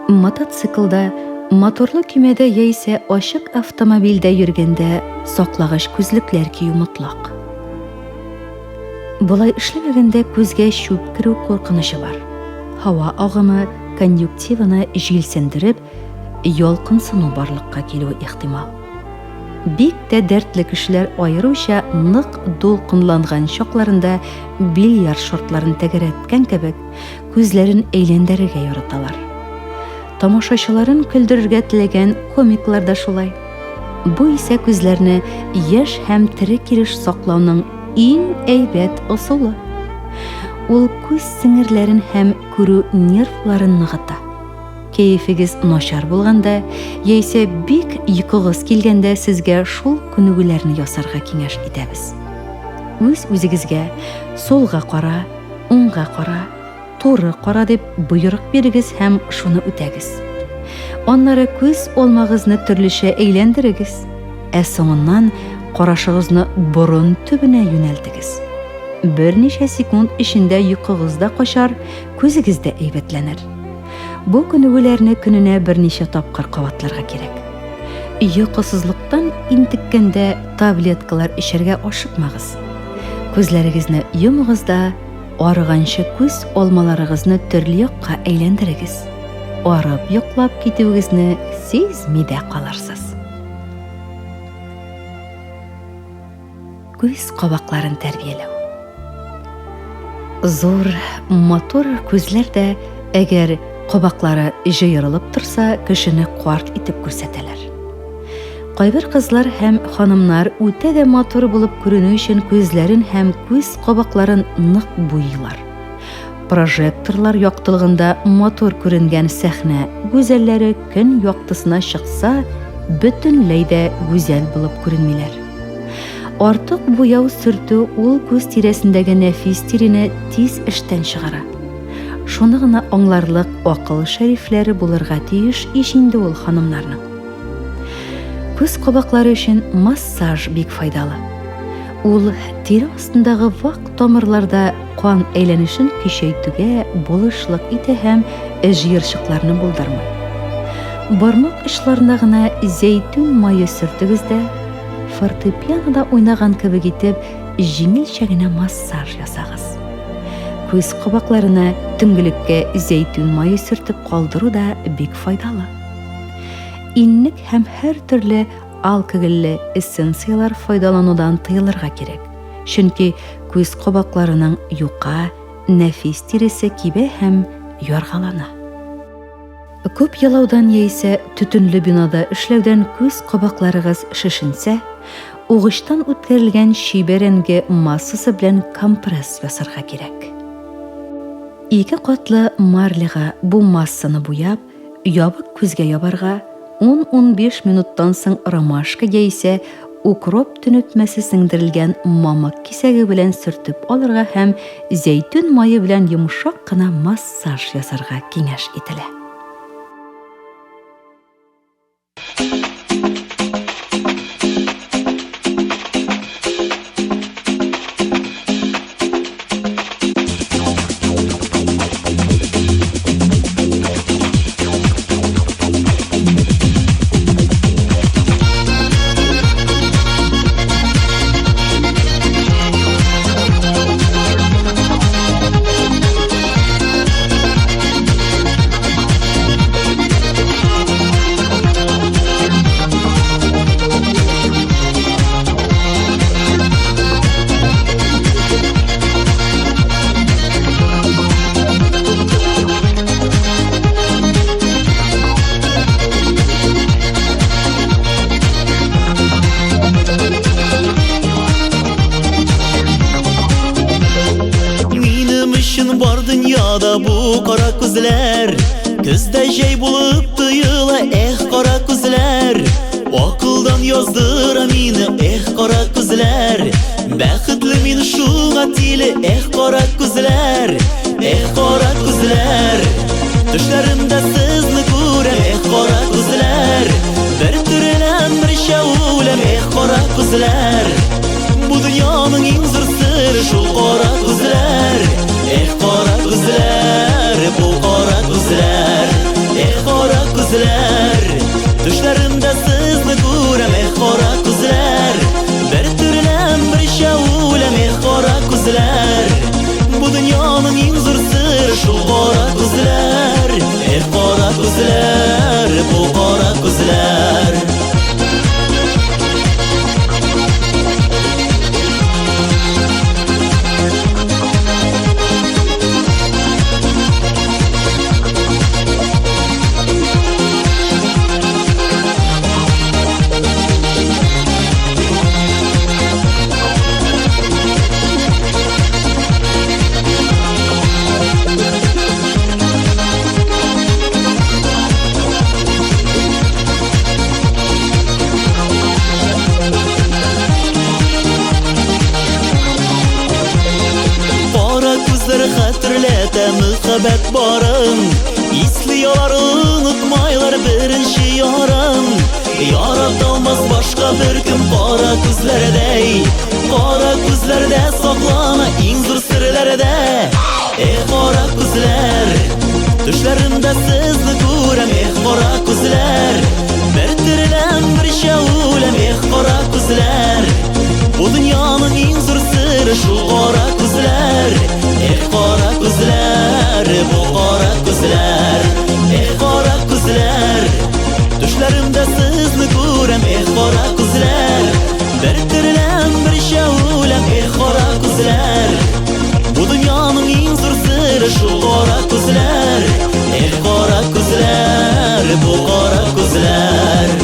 Мотоциклда, моторлы көймәдә яисә ачык автомобильдә йөргәндә саклагыч күзлекләр кию мотлак. Болай эшләмәгәндә күзгә чүп керү куркынычы бар. Һава агымы конъюнктиваны җилсендереп, ялкынсыну барлыкка килүе ихтимал. Бик тә дәртле кешеләр аеруча нык дулкынланган чакларында бильярд шартларын тәгәрәткән кебек, күзләрен әйләндерергә яраталар. Тамашачыларын көлдерергә теләгән комиклар да шулай. Бу исә күзләрне яшь һәм тере килеш саклауның иң әйбәт ысулы. Ул күз сеңерләрен һәм күрү нервларын ныгыта. Кәефегез начар булганда яисә бик йокыгыз килгәндә сезгә шул күнегүләрне ясарга киңәш итәбез. Үз-үзегезгә сулга кара, уңга кара, туры кара дип боерык бирегез һәм шуны үтәгез. Аннары күз алмагызны төрлечә әйләндерегез, ә соңыннан карашыгызны борын төбенә юнәлтегез. Берничә секунд эчендә йокыгыз да качар, күзегез дә әйбәтләнер. Бу күнегүләрне көненә берничә тапкыр кабатларга кирәк. Йокысызлыктан интеккәндә таблеткалар эчәргә ашыкмагыз. Күзләрегезне йомыгыз да, арыганчы күз алмаларыгызны төрле якка әйләндерегез. Арып йоклап китүегезне сизми дә калырсыз. Күз кабакларын тәрбияләү. Зур, матур күзләр дә, әгәр кабаклары җыерылып торса, кешене карт итеп күрсәтәләр. Кайбер кызлар һәм ханымнар үтә дә матур булып күренү өчен күзләрен һәм күз кабакларын нык буйыйлар. Прожекторлар яктылыгында матур күренгән сәхнә гүзәлләре көн яктысына чыкса, бөтенләй дә гүзәл булып күренмиләр. Артык буяу сөртү ул күз тирәсендәге нәфис тирене тиз эштән чыгара. Шуны гына аңларлык акыл шәрифләре булырга тиеш ич инде ул ханымнарның. Күз кабаклары өчен массаж бик файдалы. Ул тире астындагы вак тамырларда кан әйләнешен көчәйтүгә булышлык итә һәм җыерчыкларны булдырмый. Бармак очларына гына зәйтүн мае сөртегез дә, фортепианода уйнаган кебек итеп, җиңелчә генә массаж ясагыз. Күз кабакларына төнгелеккә зәйтүн мае сөртеп калдыру да бик файдалы. Иннек һәм һәртөрле алкогольле эссенцияләр файдаланудан тыелырга кирәк, чөнки күз кабакларының юка, нәфис тиресе кибә һәм яргалана. Күп елаудан яисә төтенле бинада эшләүдән күз кабакларыгыз шешенсә, угычтан үткәрелгән чи бәрәңге массасы белән компресс ясарга кирәк. Ике катлы марлега бу массаны буяп, Ябык күзгә ябарга, ун-унбиш минуттан соң ромашка яисә укроп төнәтмәсе сеңдерелгән мамык кисәге белән сөртеп алырга һәм зәйтүн мае белән йомшак кына массаж ясарга киңәш ителә. Минем өчен бар дөньяда бу кара күзләр Көздә җәй булып тоела, эх, кара күзләр Акылдан яздыра мине, эх, кара күзләр Бәхетле мин. миңа тиле, эх, кара күзләр, эх, кара күзләр. Төшләремдә сезне күрәм, эх, кара күзләр. Бер тереләм, бер үләм, эх, кара күзләр. Бу дөньяның иң зур сере шул кара күзләр. Эх, кара күзләр, бу кара күзләр. Эх, кара күзләр. Төшләремдә сезне күрәм, эх, кара күзләр. Бер тереләм, бер үләм, эх, кара күзләр. Бу дөньяның иң зур сере шул кара күзләр. Эх, кара күзләр, бу кара күзләр. Кара күзләр хәтерләтә мөхәббәт барын. Исле ялар онытмайлар беренче ярын. Ярата алмас башка беркем кара күзләрдәй. Кара күзләрдә саклана иң зур серләрдә. Эх, кара күзләр, төшләремдә сезне күрәм, эх, кара күзләр. Бер тереләм, бер үләм, эх, кара күзләр. Бу дөньяның иң зур сере шул кара күзләр. Эх, кара күзләр, бу кара күзләр. Эх, кара күзләр. Төшләремдә сезне күрәм, эх, кара күзләр. Бер тереләм, бер үләм, эх, кара күзләр. Бу дөньяның иң зур сере шул кара күзләр. Эх, кара күзләр, бу кара күзләр.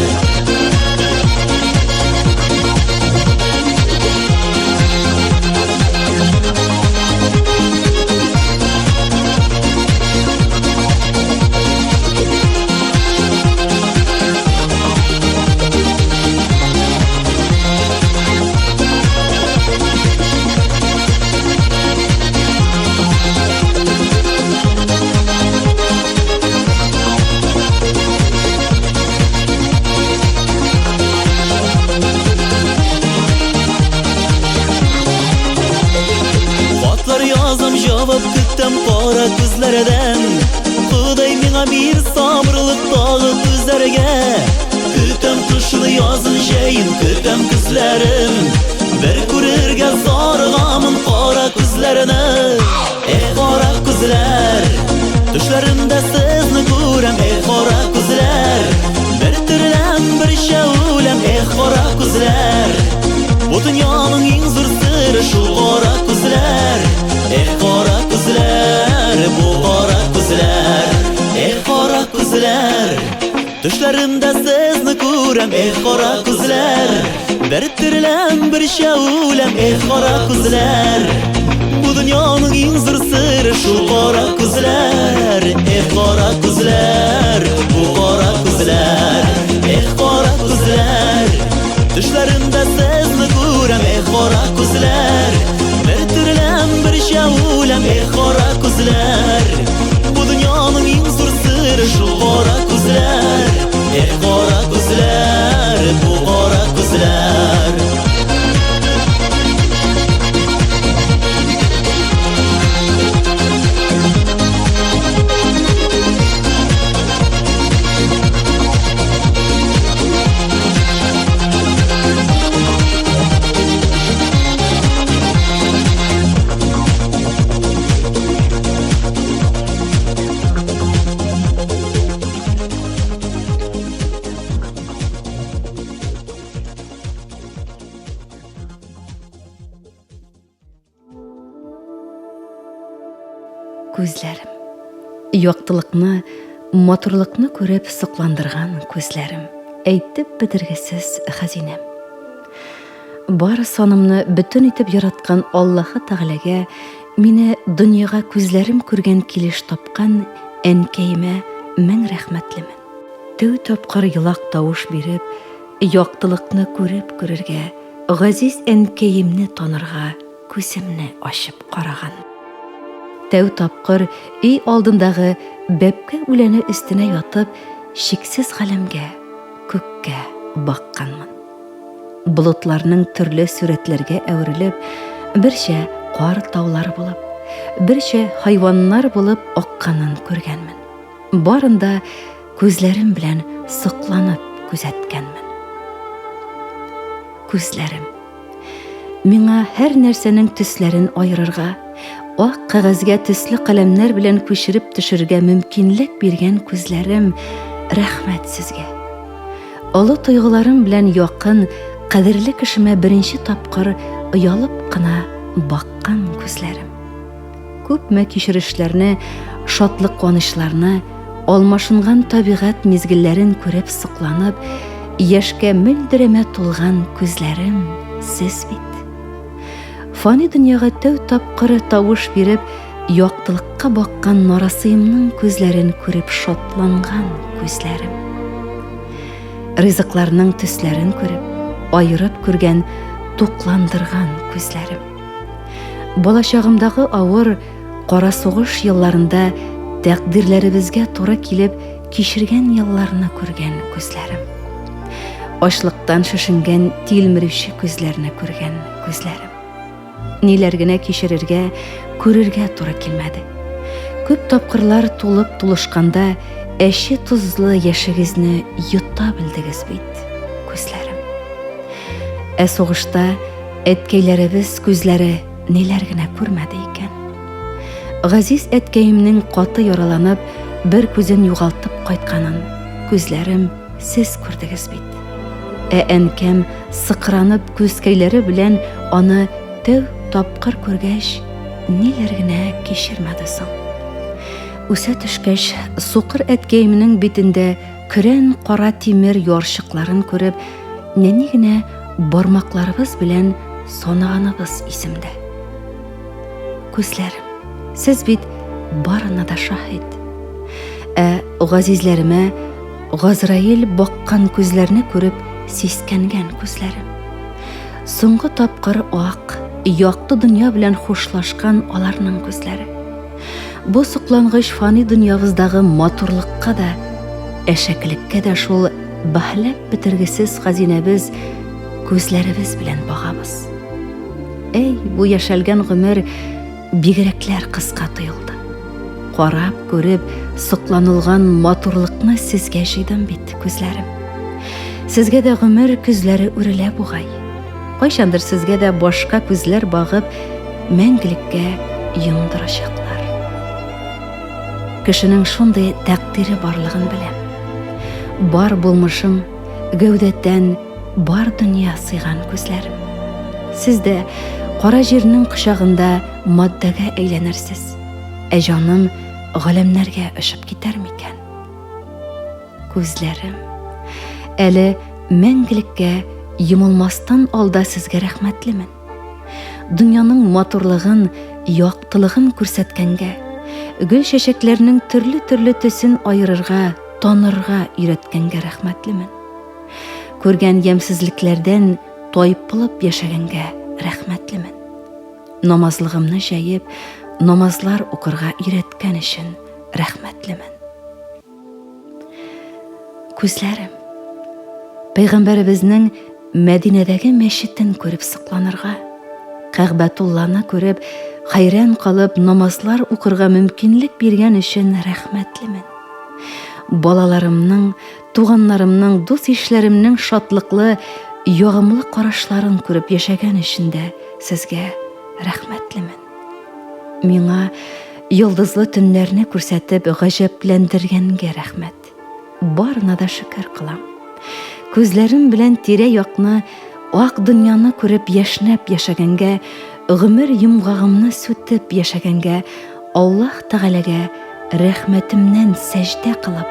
Хатлар язам, җавап көтәм кара күзләрдән. Ходай миңа бир сабырлык тагы түзәргә. Көтәм кышны, язын, җәен, көтәм көзләрен. Бер күрергә зарыгамын кара күзләрне. Эх, кара күзләр, төшләремдә сезне күрәм, эх, кара күзләр. Бер тереләм, бер үләм, эх, кара күзләр. Бу дөньяның иң зур сере шул кара күзләр. Эх, кара күзләр, бу кара күзләр. Эх, кара күзләр. Төшләремдә сезне күрәм, эх, кара күзләр. Бер тереләм, бер үләм, эх, кара күзләр. Бу дөньяның иң зур сере шул кара күзләр. Эх, кара күзләр, бу кара күзләр. Эх, кара күзләр. Төшләремдә сезне күрәм, эх, кара күзләр. Бер тереләм, бер үләм, эх, кара күзләр. Бу дөньяның иң зур сере шул кара күзләр. Эх, кара күзләр, бу кара күзләр. Күзләрем. Яктылыкны, матурлыкны күреп сокландырган күзләрем. Әйтеп бетергесез хәзинәм. Бар санымны бөтен итеп яраткан Аллаһы Тәгаләгә мине дөньяга күзләрем күргән килеш тапкан әнкәемә мең рәхмәтлемен. Тәү тапкыр елак тавыш биреп, яктылыкны күреп күрергә, газиз әнкәемне танырга күземне ачып караган. Тәү тапкыр өй алдындагы бәбкә үләне өстенә ятып, чиксез галәмгә, күккә бакканмын. Болытларның төрле сурәтләргә әверелеп, берчә кар таулары булып, берчә хайваннар булып акканын күргәнмен. Барын да күзләрем белән сокланып күзәткәнмен. Күзләрем. Миңа һәр нәрсәнең төсләрен аерырга, ак кәгазьгә төсле каләмнәр белән күчереп төшерергә мөмкинлек биргән күзләрем, рәхмәт сезгә. Олы тойгыларым белән якын, кадерле кешемә беренче тапкыр оялып кына баккан күзләрем. Күпме кичерешләрне, шатлык-куанычларны, алмашынган табигать мизгелләрен күреп сокланып, яшькә мөлдерәмә тулган күзләрем сез бит. Фани дөньяга тәү тапкыр тавыш биреп, яктылыкка баккан нарасыемның күзләрен күреп шатланган күзләрем. Ризыкларның төсләрен күреп, аерып күргән, тукландырган күзләрем. Балачагымдагы авыр, кара сугыш елларында тәкъдирләребезгә туры килеп кичергән елларны күргән күзләрем. Ачлыктан шешенгән тилмерүче күзләрне күргән күзләрем. Ниләр генә кичерергә, күрергә туры килмәде. Күп тапкырлар тулып тулышканда әче тозлы яшегезне йота белдегез бит, күзләрем. Ә сугышта Әткәйләребез күзләре ниләр генә күрмәде икән. Газиз әткәемнең каты яраланып, бер күзен югалтып кайтканын күзләрем сез күрдегез бит. Ә әнкәм сыкранып күзкәйләре белән аны тәү тапкыр күргәч, ниләр генә кичермәде соң. Үсә төшкәч, сукыр әткәемнең битендә көрән кара тимер ярчыкларын күреп, нәни генә бармакларыбыз белән санаганыбыз исемдә. Күзләрем, сез бит барына да шаһит. Ә газизләремә Газраил баккан күзләрне күреп сискәнгән күзләрем. Соңгы тапкыр ак, якты дөнья белән хушлашкан аларның күзләре. Бу соклангыч фани дөньябыздагы матурлыкка да, әшәкелеккә дә шул бәһаләп бетергесез хәзинәбез күзләребез белән багабыз. Әй, бу яшәлгән гомер бигрәкләр кыска тоелды. Карап, күреп, сокланылган матурлыкны сезгә җыйдым бит, күзләрем. Сезгә дә гомер көзләре үрелә бугай. Кайчандыр сезгә дә башка күзләр багып, мәңгелеккә йомдырачаклар. Кешенең шундый тәкъдире барлыгын беләм. Бар булмышым, гәүдәтән бар дөнья сыйган күзләрем. Сез дә кара җирнең кочагында матдәгә әйләнерсез. Ә җаным галәмнәргә очып китәр микән? Күзләрем, әле мәңгелеккә йомылмастан алда сезгә рәхмәтлемен. Дөньяның матурлыгын, яктылыгын күрсәткәнгә, гөл-чәчәкләрнең төрле-төрле төсен аерырга, танырга өйрәткәнгә рәхмәтлемен. Күргән ямьсезлекләрдән тайпылып яшәгәнгә рәхмәтлемен. Намазлыгымны җәеп, намазлар укырга өйрәткән өчен рәхмәтлемен. Күзләрем. Пәйгамбәребезнең Мәдинәдәге мәчетен күреп сокланырга, Кәгъбәтулланы күреп, хәйран калып намазлар укырга мөмкинлек биргән өчен рәхмәтлемен. Балаларымның, туганнарымның, дус-ишләремнең шатлыклы, ягымлы карашларын күреп яшәгән өчен дә сезгә рәхмәтлемен. Миңа йолдызлы төннәрне күрсәтеп гаҗәпләндергәнгә рәхмәт. Барына да шөкер кылам. Күзләрем белән тирә-якны, ак дөньяны күреп яшьнәп яшәгәнгә, гомер йомгагымны сүтеп яшәгәнгә Аллаһ Тәгаләгә рәхмәтемнән сәҗдә кылып,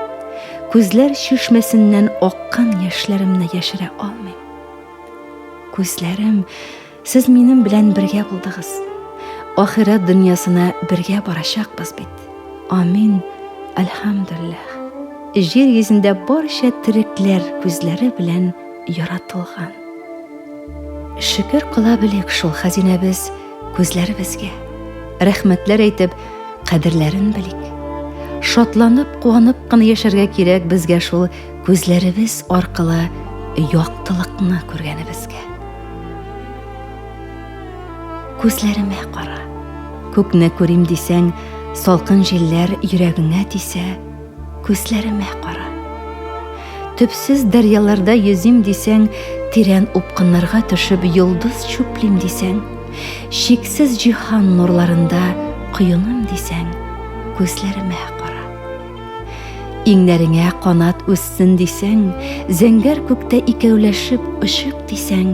күзләр чишмәсеннән аккан яшьләремне яшерә алмыйм. Күзләрем Сез минем белән бергә булдыгыз. Ахирәт дөньясына бергә барачакбыз бит. Амин. Әлхәмдүлилләһ. Җир йөзендә барча терекләр күзләре белән яратылган. Шөкер кыла белик шул хәзинәбез, күзләребезгә. Рәхмәтләр әйтеп, кадерләрен белик. Шатланып, куанып кына яшәргә кирәк безгә шул күзләребез аркылы яктылыкны күргәнебезгә. Күзләремә кара. Күкне күрим дисәң, салкын җилләр йөрәгеңә тисә, күзләремә кара. Төпсез дәрьяларда йөзим дисәң, тирән упкыннарга төшеп йолдыз чүплим дисәң, чиксез җиһан нурларында коеным дисәң, күзләремә кара. Иңнәреңә канат үссен дисәң, зәңгәр күктә икәүләшеп очыйк дисәң,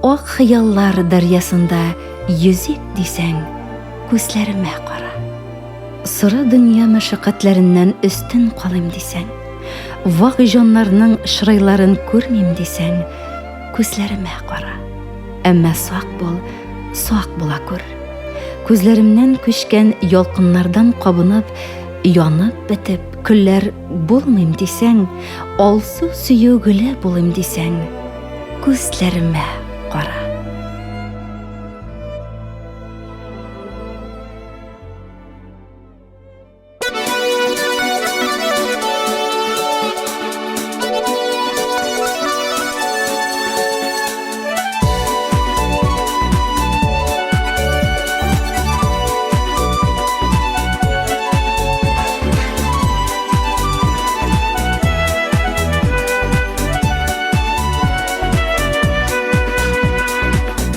ак хыяллар дәрьясында йөзик дисәң, күзләремә кара. Соры дөнья мәшәкатьләреннән өстен калыйм дисәң, вак җаннарның чырайларын күрмим дисәң, күзләремә кара. Әмма сак бул, сак була күр. Күзләремнән күчкән ялкыннардан кабынып, янып бетеп, көлләр булмыйм дисәң, алсу сөю гөле булыйм дисәң, күзләремә кара.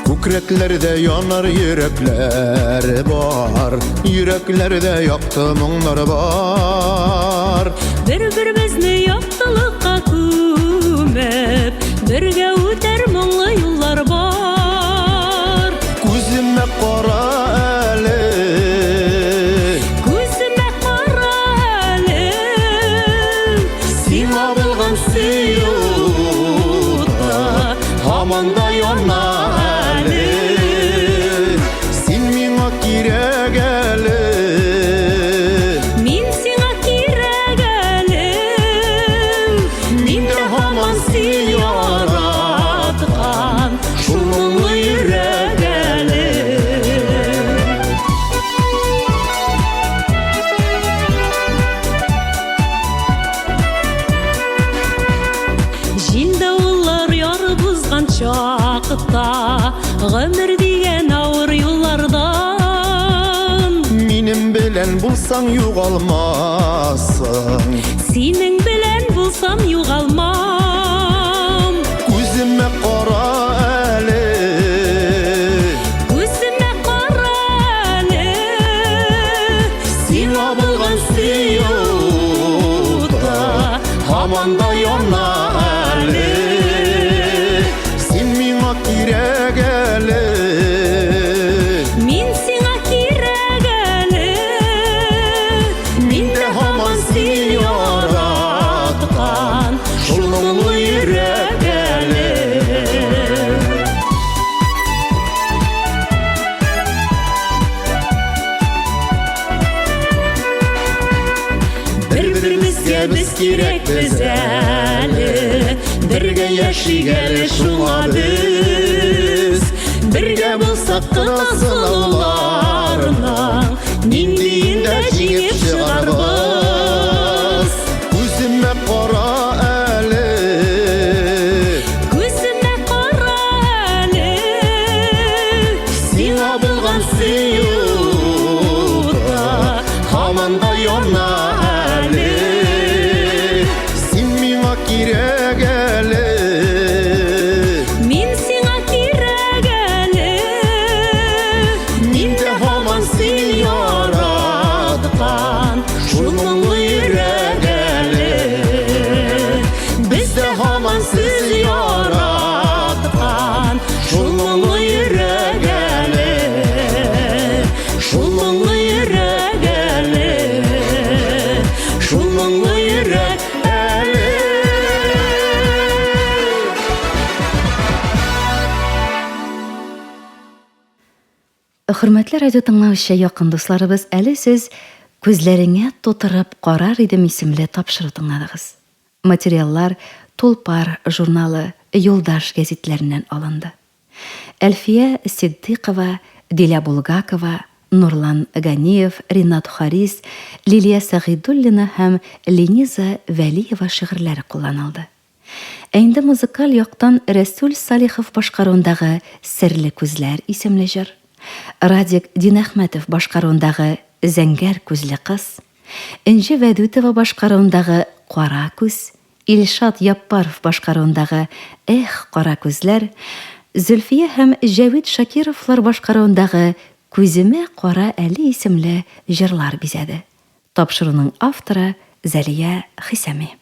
Күкрәкләрдә янар йөрәкләр бар, йөрәкләрдә якты моңнар бар. Бер-беребезне яктылыкка күмеп, бергә үтәр моңлы юллар бар. Күземә кара әле. Күземә кара әле. Сиңа булган сөю уты һаман да яна әле. Син миңа кирәк әле. Мин сиңа кирәк әле. Мин дә һаман сине яраткан шул моңлы йөрәк әле. Җил-давыллар ярып узган чакта, Гомер дигән авыр юллардан. Минем белән булсаң югалмассың. Синең белән булсам югалмам. Күземә кара әле. Күземә кара әле. Сиңа булган сөю уты һаман да яна әле. Син миңа кирәк әле. Мин сиңа кирәк әле. Мин дә һаман сине яраткан шул моңлы йөрәк әле. Бер-беребезгә без кирәкбез әле, бергә яшик әле шуңа без. Бергә булсак кына сынауларның ниндиен дә җиңеп чыгарбыз. Күземә кара әле. Күземә кара әле. Сиңа булган сөю уты һаман да яна әле. Син миңа кирәк әле. Мин сиңа кирәк әле. Мин дә һаман сине яраткан шул моңлы йөрәк әле. Без дә һаман сез яраткан шул моңлы йөрәк әле. Шул моңлы йөрәк әле. Шул моңлы йөрәк әле. Хөрмәтле радио тыңлаучы якын дусларыбыз, әле сез Күзләреңә тутырып карар идем исемле тапшыру тыңладыгыз. Материаллар Тулпар журналы, Юлдаш гәзитләреннән алынды. Әлфия Ситдыйкова Дилә Булгакова, Нурлан Ганиев, Ринат Харис, Лилия Сәгыйдуллина һәм Лениза Вәлиева шигырьләре кулланылды. Ә инде музыкаль яктан Рәсүл Салихов башкаруындагы Серле күзләр исемле җыр, Радик Динәхмәтов башкаруындагы Зәңгәр күзле кыз, Энҗе Вәдүтова башкаруындагы Кара күз, Илшат Яппаров башкаруындагы Эх, кара күзләр, Зөлфия һәм Җәвит Шакировлар башкаруындагы Күземә кара әле исемле җырлар бизәде. Тапшыруның авторы, Зәлия Хисами.